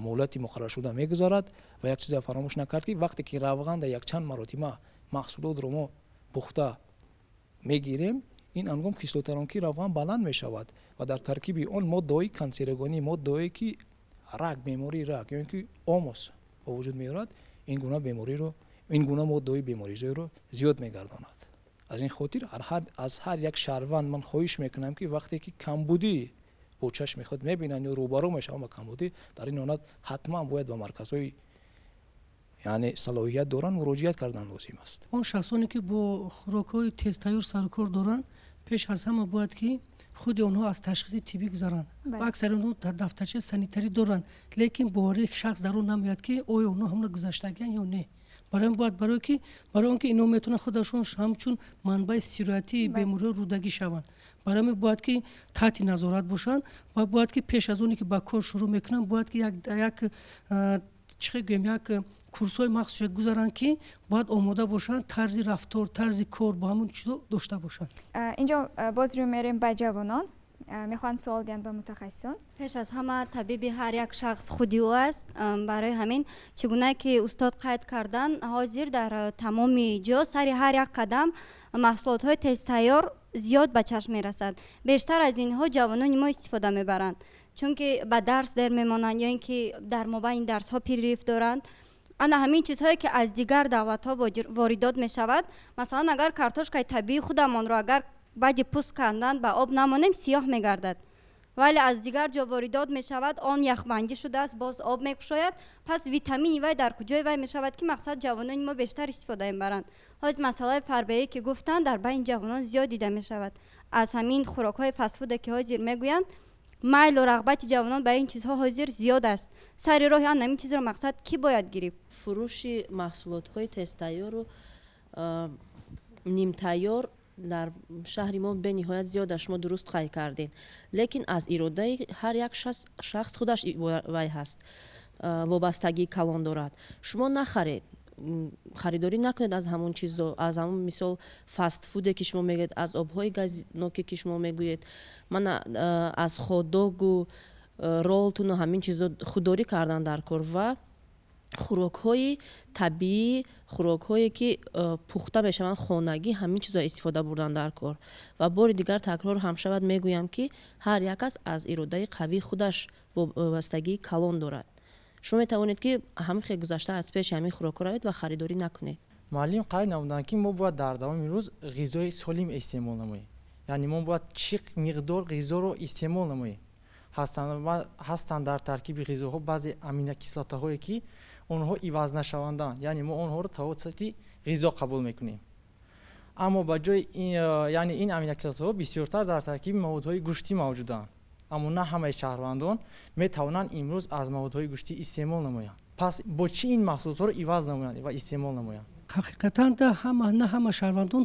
муҳлати муқарраршуда мегузарад. Ва як чизе фаромӯш накард, ки вақте ки равған дар якчанд маротиба маҳсулотро мо пухта мегирем, ин ҳангом кислотаронкии равған баланд мешавад ва дар таркиби он моддаҳои канцерогенӣ, моддаҳое ки рак, бемории рак ё ин ки омос ба вуҷуд меорад, ин гуна бемориро, ин гуна моддаҳои беморизоиро зиёд мегардонад. Аз ин хотир аз ҳар як шаҳрванд ман хоҳиш мекунам, ки вақте ки камбудӣ бо чашми худ мебинанд ё рӯбарӯ мешаванд ба камбудӣ, дар ин ҳолат ҳатман бояд ба марказҳои, яъне салоҳият доранд, муроҷиат кардан лозим аст. Он шахсоне ки бо хӯрокҳои тезтайёр сарукор доранд, пеш аз ҳама бояд ки худи онҳо аз ташхиси тиббӣ гузаранд. Аксари онҳо дафтарчаи санитарӣ доранд, лекин боварии шахс дар он намеояд, ки оё онҳо ҳамона гузаштагианд ё не. Барои он бояд, барое ки барои он ки инҳо метавонанд худашон ҳамчун манбаи сироятии бемориҳои рӯдагӣ шаванд. Барои ҳамин бояд ки таҳти назорат бошанд ва бояд ки пеш аз оне ки ба кор шурӯъ мекунанд, бояд ки як чӣ гӯем, як курсҳои махсусе гузаранд, ки бояд омода бошанд, тарзи рафтор, тарзи кор бо ҳамон чизо дошта бошанд. Инҷо боз рӯ мерем ба ҷавонон, мехоҳанд суол диҳанд ба мутахассисон. Пеш аз ҳама табиби ҳар як шахс худи ӯ аст. Барои ҳамин, чӣ гуна ки устод қайд карданд, ҳозир дар тамоми ҷо сари ҳар як қадам маҳсулотҳои тезтайёр зиёд ба чашм мерасад. Бештар аз инҳо ҷавонони мо истифода мебаранд, чунки ба дарс дер мемонанд ё ин ки дар мобайни дарсҳо перерыв доранд. Ана ҳамин чизҳое ки аз дигар давлатҳо воридот мешавад, масалан, агар картошкаи табиии худамонро агар баъди пӯст кандан ба об намонем, сиёҳ мегардад, вале аз дигар ҷо воридот мешавад, он яхбандӣ шудааст, боз об мекушояд. Пас витамини вай дар куҷои вай мешавад, ки мақсад ҷавонони мо бештар истифода мебаранд? Ҳозир масъалаи фарбеҳӣ ки гуфтанд, дар байни ҷавонон зиёд дида мешавад. Аз ҳамин хӯрокҳои фастфуде ки ҳозир мегӯянд, майлу рағбати ҷавонон ба ин чизҳо ҳозир зиёд аст. Сари роҳи ан ҳамин чизро мақсад кӣ бояд гирифт? Фурӯши маҳсулотҳои тезтайёру нимтайёр дар шаҳри мо бениҳоят зиёд аст, шумо дуруст қайд кардед, лекин аз иродаи ҳар як шахс худаш вай ҳаст, вобастагии калон дорад. Шумо нахаред, харидорӣ накунед аз ҳамон чизо, аз ҳамон мисол фастфуде ки шумо мегӯед, аз обҳои газноке ки шумо мегӯед, мана аз хотдогу ролтуну ҳамин чизо худдорӣ кардан дар кор ва хӯрокҳои табиӣ, хӯрокҳое ки пухта мешаванд хонагӣ, ҳамин чизо истифода бурдан дар кор. Ва бори дигар такрор ҳам шавад, мегӯям, ки ҳар як кас аз иродаи қавии худаш вобастагии калон дорад. Шумо метавонед ки ҳамин хел гузашта аз пеши ҳамин хӯрокҳо равед ва харидорӣ накунед. Муаллим қайд намуданд, ки мо бояд дар давоми рӯз ғизои солим истеъмол намоем, яъне мо бояд чӣ миқдор ғизоро истеъмол намоем. Ҳастанд дар таркиби ғизоҳо баъзе аминокислотаҳое, ки онҳо ивазнашаванданд, яъне мо онҳоро тавассути ғизо қабул мекунем. Аммо ба ҷои, яъне ин аминокислотаҳо бисёртар дар таркиби маводҳои гӯштӣ мавҷуданд, аммо на ҳамаи шаҳрвандон метавонанд имрӯз аз маводҳои гӯштӣ истеъмол намоянд. Пас бо чӣ ин маҳсулотҳоро иваз намоянд ва истеъмол намоянд? Ҳақиқатан на ҳама шаҳрвандон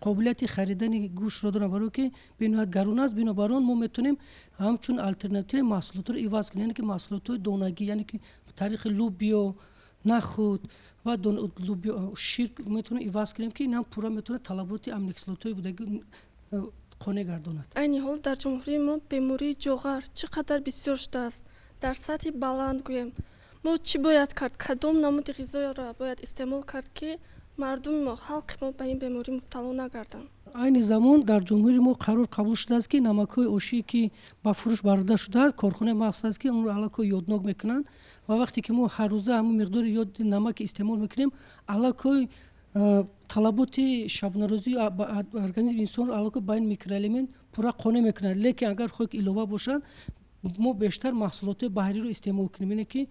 қобилияти харидани гӯштро доранд, барое ки бениҳоят гарон аст. Бинобар он мо метавонем ҳамчун алтернативи маҳсулотро иваз кунем, яъне ки маҳсулотҳои донагӣ, яъне ки тариқи лубиё, нахуд ва лубиё, шир метавонем иваз кунем, ки инам пурра метавонад талаботи аминокислотаҳои будагӣ қонеъ гардонад. Айни ҳол дар ҷумҳурии мо бемории ҷоғар чӣ қадар бисёр шудааст, дар сатҳи баланд гӯем. Мо чӣ бояд кард, кадом намуди ғизоро бояд истеъмол кард, ки мардуми мо, халқи мо ба ин беморӣ мубтало нагарданд? Айни замон дар ҷумҳурии мо қарор қабул шудааст, ки намакҳои ошие ки ба фурӯш барода шудааст, корхонаи махсус аст, ки онро аллакай ёднок мекунанд ва вақте ки мо ҳаррӯза ҳамон миқдори ёди намак истеъмол мекунем, аллакай талаботи шабонарӯзии организми инсонро аллакай ба ин микроэлемент пурра қонеъ мекунад. Лекин агар хоҳед ки илова бошад, мо бештар маҳсулотҳои баҳриро истеъмол кунем, яъне ки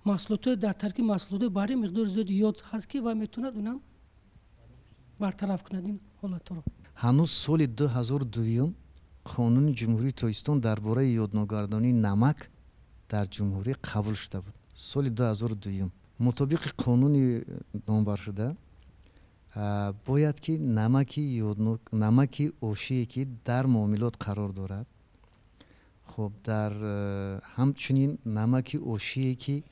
маҳсулотҳои дар таркиби маҳсулотҳои баҳрӣ миқдори зиёди йод ҳаст, ки вай метавонад унам бартараф кунад ин ҳолатҳоро. Ҳанӯз соли 2002 қонуни Ҷумҳурии Тоҷикистон дар бораи ёдногардонии намак дар ҷумҳурӣ қабул шуда буд. Соли 2002 мутобиқи қонуни номбаршуда бояд ки намаки ошие ки дар муомилот қарор дорад, хуб, дар ҳамчунин намаки ошие ки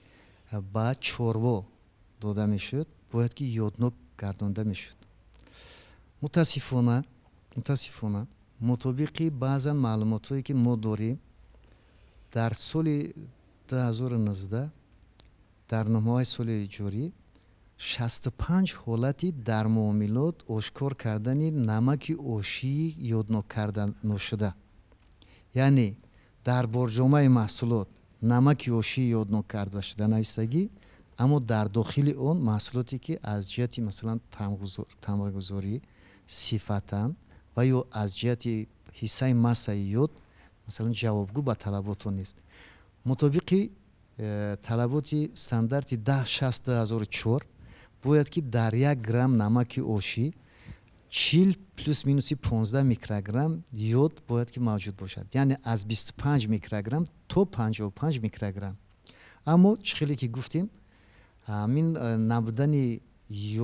ба чорво дода мешуд, бояд ки ёднок гардонда мешуд. Мутаассифона, мутобиқи баъзан маълумотҳое ки мо дорем, Дар соли 2019, дар 9 моҳи соли ҷорӣ, 65 ҳолати дар муомилот ошкор кардани намаки ошии ёднок карда ношуда, яъне дар борҷомаи маҳсулот намаки ошии ёднок карда шуда навистагӣ, аммо дар дохили он маҳсулоте, ки аз ҷиҳати, масалан, тамғагузорӣ, сифатан ва ё аз ҷиҳати ҳиссаи массаи ёд, масалан, ҷавобгӯ ба талаботон нест. Мутобиқи талаботи стандарти 10.6/2004 бояд ки дар 1 грамм намаки ошӣ 40 плюс-минуси 15 микрограмм ёд бояд ки мавҷуд бошад, яъне аз 25 микрограмм то 55 микрограмм. Аммо чӣ хеле ки гуфтем, ҳамин набудани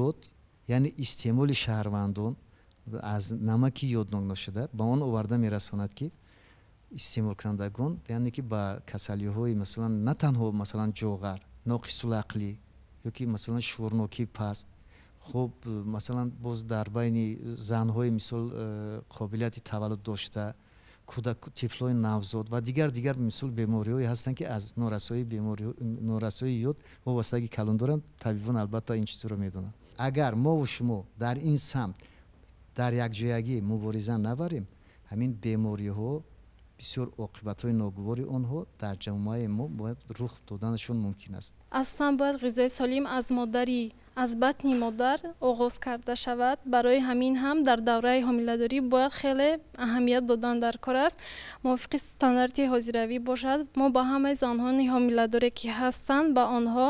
ёд, яъне истеъмоли шаҳрвандон аз намаки ёднок нашуда, ба он оварда мерасонад, ки истеъмолкунандагон, яъне ки ба касалиҳои, масалан, на танҳо, масалан, ҷоғар, ноқисулақлӣ ё ки, масалан, шуурнокии паст, хуб, масалан, боз дар байни занҳои, мисол, қобилияти таваллуд дошта, кӯдак, тифлои навзод ва дигар, мисол, бемориҳое ҳастанд, ки аз норасоии бемори норасоии ёд вобастагии калон доранд. Табибон албатта ин чизро медонанд. Агар мову шумо дар ин самт дар якҷоягӣ мубориза набарем, ҳамин бемориҳо, бисёр оқибатҳои ногувори онҳо дар ҷамъияи мо бояд рух доданашон мумкин аст. Асосан бояд ғизои солим аз модарӣ, аз батни модар оғоз карда шавад. Барои ҳамин ҳам дар давраи ҳомиладорӣ бояд хеле аҳамият додан дар кор аст, мувофиқи стандарти ҳозиравӣ бошад. Мо ба ҳамаи занҳони ҳомиладоре, ки ҳастанд, ба онҳо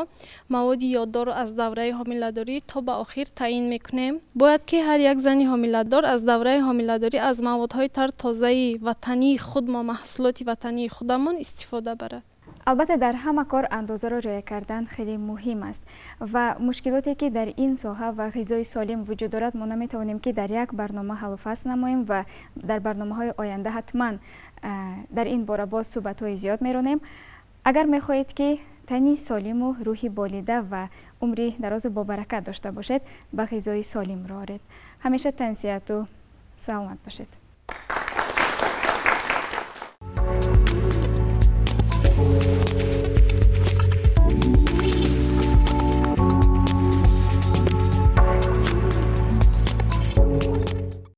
маводи ёддорро аз давраи ҳомиладорӣ то ба охир таъин мекунем. Бояд ки ҳар як зани ҳомиладор аз давраи ҳомиладорӣ аз маводҳои тару тозаи ватании худ мо, маҳсулоти ватании худамон истифода барад. Албатта, дар ҳама кор андозаро риоя кардан хеле муҳим аст ва мушкилоте, ки дар ин соҳа ва ғизои солим вуҷуд дорад, мо наметавонем, ки дар як барнома ҳаллу фасл намоем ва дар барномаҳои оянда ҳатман дар ин бора боз суҳбатҳои зиёд меронем. Агар мехоҳед, ки тани солиму рӯҳи болида ва умри дарозу бобаракат дошта бошед, ба ғизои солим рӯ оред. Ҳамеша тансиҳату саломат бошед.